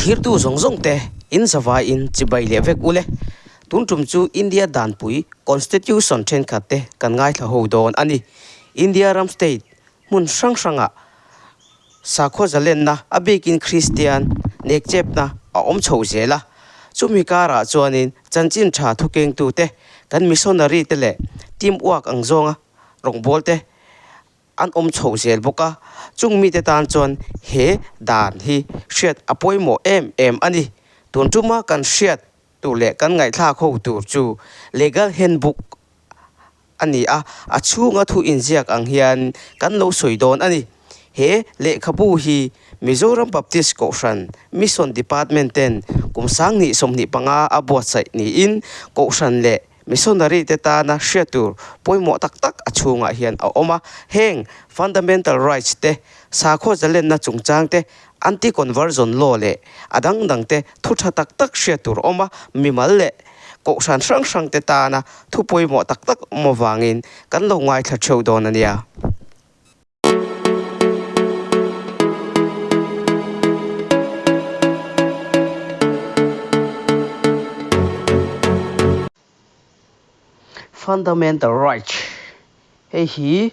Thlirtu zawng zawng te in zavaiin chibai leh vek ule. Tun tum chu India danpui Constitution thenkhat te kan ngaithla ho dawn a ni. India ram state hmun hrang hrangah Sakhaw zalenna, a bikin Kristian nekchepna a awm chho zel a. Chumi karah chuanin chanchin tha thukengtute, kan missionary te leh team work ang zawnga rawngbawlte an awm chho zel bawk a. Chung mite tan chuan he dan hi hriat a pawimawh em em a ni. Tun tuma kan hriat tur leh kan ngaihthlak ho tur chu Legal Handbook a ni a, a chhunga thu inziak ang hian kan lo sawi dawn a ni. He lehkhabu hi Mizoram Baptist Kohhran Mission Department ten kum sanghnih 25 a buatsaih niin Kohhran leh Missionary te tana hriat tur pawimawh tak tak a chhungah hian a awm a. Heng Fundamental Rights te, sakhaw zalenna chungchang te, Anti-Conversion Law leh a dang dang te thu tha tak tak hriat tur awm a, mimal leh Kohhran hrang hrang te tana thu pawimawh tak tak awm avangin kan lo ngaithla theuh dawn a nia. Fundamental Rights, Hei hi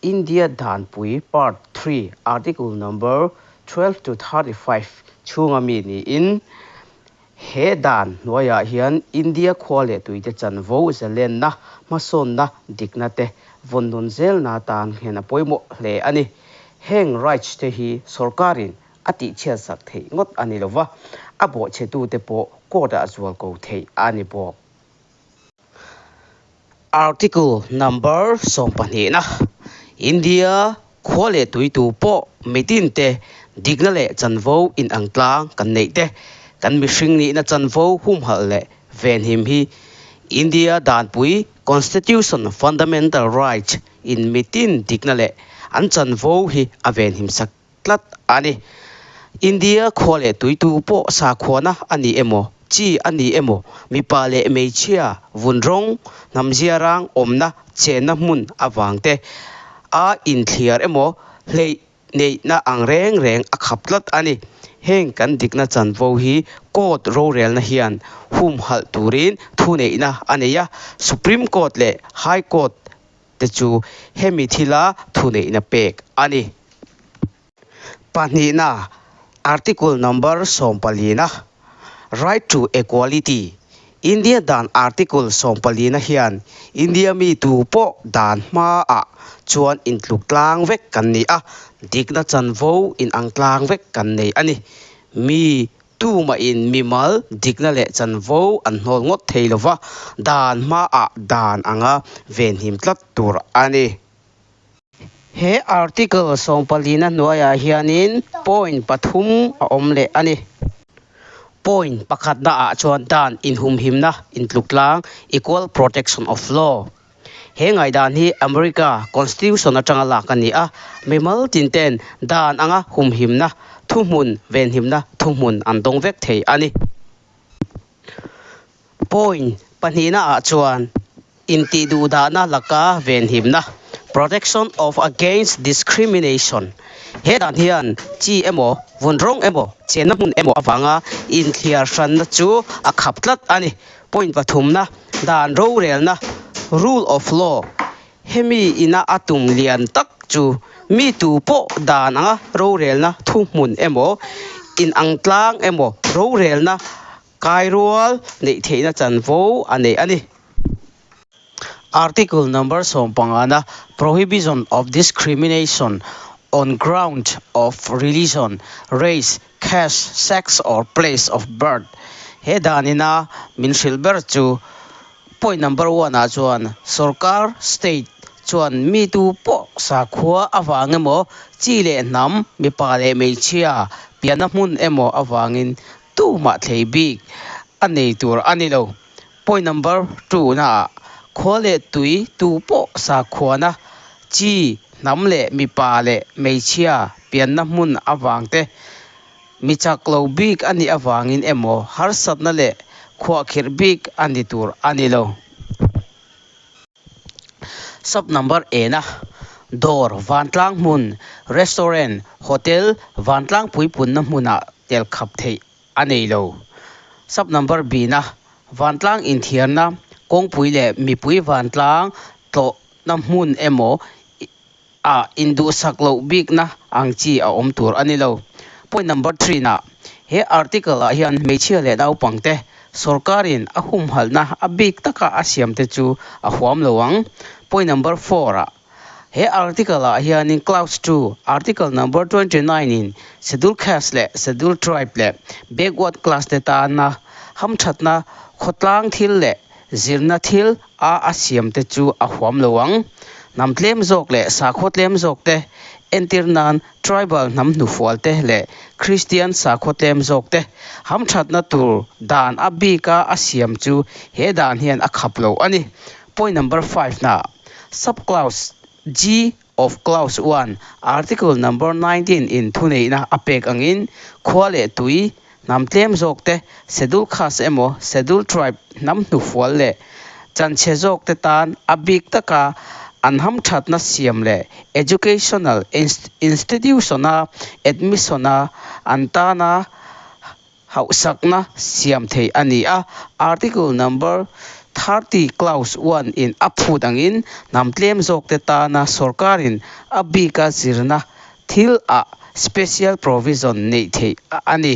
India Danpui Part Three Article Number 12 to 35 chhunga mi niin He dan hnuaiah hian India khua leh tuite chanvo zalenna, hmasawnna, dikna te vawn nun zelna tan hian a pawimawh hle a ni. Heng rights te hi sorkarin a tihchhiat sak theih ngawt a ni lova, a bawhchhetute pawh court-ah zualko theih a ni bawk. Article number sawmpahnihna, India khua leh tuitu pawh mitinte dikna leh chanvo inang tlang kan neih te, kan mihring nihna chanvo humhalh leh venhim hi India danpui Constitution Fundamental Rights in mitin dikna leh an chanvo hi a venhim sak tlat a ni. India khua leh tuitu pawh sakhuana a ni emaw, chi a ni emaw, mipa leh hmeichhia, vun rawng, hnam ziarang awmna chenna hmun avang te a inthliar emaw hleih neihna ang reng reng a khap tlat a ni. Heng kan dikna chanvo hi court rorelna hian humhalh turin thuneihna a nei a, Supreme Court leh High Court te chu hemi thila thuneihna pek a ni. Pahnihna, Article number sawmpalina, Right to Equality, India dan Article sawmpalina hian India mi tu pawh dan hmaah chuan intluk tlang vek kan ni a, dikna chanvo inang tlang vek kan nei a ni. Mi Tumahin mimal dikna leh chanvo an hnawl ngawt thei lo va, dan hmaah dan anga venhim tlat tur a ni. He article sawmpalina hnuaiah hianin point pathum a awm leh a ni. Point pakhatnaah chuan dan inhumhimna intluktlang, equal protection of law, He ngaihdan hi America Constitution atanga lak a ni a, mimal tinten dan anga humhimna, thuhmun venhimna thuhmun an dawng vek thei a ni. Point pahnihna ah chuan intihduhdahna laka venhimna, Protection of against discrimination, he dan hian chi emaw, vun rawng emaw, chenna hmun emaw avanga inthliar hranna chu a khap tlat a ni. Point pathumna, dan rorelna, rule of law, hemi ina a tum lian tak chu mi tu pawh dan anga rorelna thuhmun emaw, inang tlang emaw rorelna kairual neih theihna chanvo a nei a ni. Article number sawmpangana, Prohibition of discrimination on ground of religion, race, Caste, sex or place of birth he danina min hrilh ber chu point number one ah chuan sorkar, state, chuan mi tu pawh sakhua avang emaw chi leh hnam, mipa leh hmeichhia pianna hmun emaw avangin tumah thlei bik a nei tur a ni lo. Point number two naah khua leh tui tu pawh sakhuana chi, hnam leh mipa leh hmeichhia pianna hmun avang te, mi chak lo bik a nih avangin emaw harsatna leh khuahkhirh bik a ni tur a ni lo. Sub number ena dawr vantlang hmun, restaurant, hotel, vantlang puipunna hmunah tel khap theih. a nei lo. Sub number B-na vantlang inthiarna kawngpui leh mipui vantlang tlawhna hmun emaw ah induhsak loh bikna ang chi a awm tur a ni lo. Point number three-na he article ah hian hmeichhia leh naupangte sorkarin a humhalhna a bik taka a siamte chu a huam lo ang. Point number four-ah he article ah hianin clause two, article number 29 in schedule caste leh schedule tribe leh backward class te tana hamthatna khawtlang thil leh zirna thil a a siamte chu a huam lo ang. Hnam tlem zawk leh sakhaw tlem zawk te entir nan tribal hnam hnufual te leh Kristian sakhaw tlem zawk te hamthatna tur dan a bika a siam chu he dan hian a khap lo a ni. Point number five na sub clause G of clause one, article number 19 in thuneihna a pek angin khua leh tui hnam tlem zawk te schedule caste emaw schedule tribe hnam hnufual leh chanchhe zawk te tan a bik taka an hamthatna siam leh educational institution-a admission-a an tana hauhsakna siam thei a ni a. Article number 30 clause 1 in a phut angin hnam tlem zawk te tana sorkarin a bika zirna thil ah special provision neih theih a ni.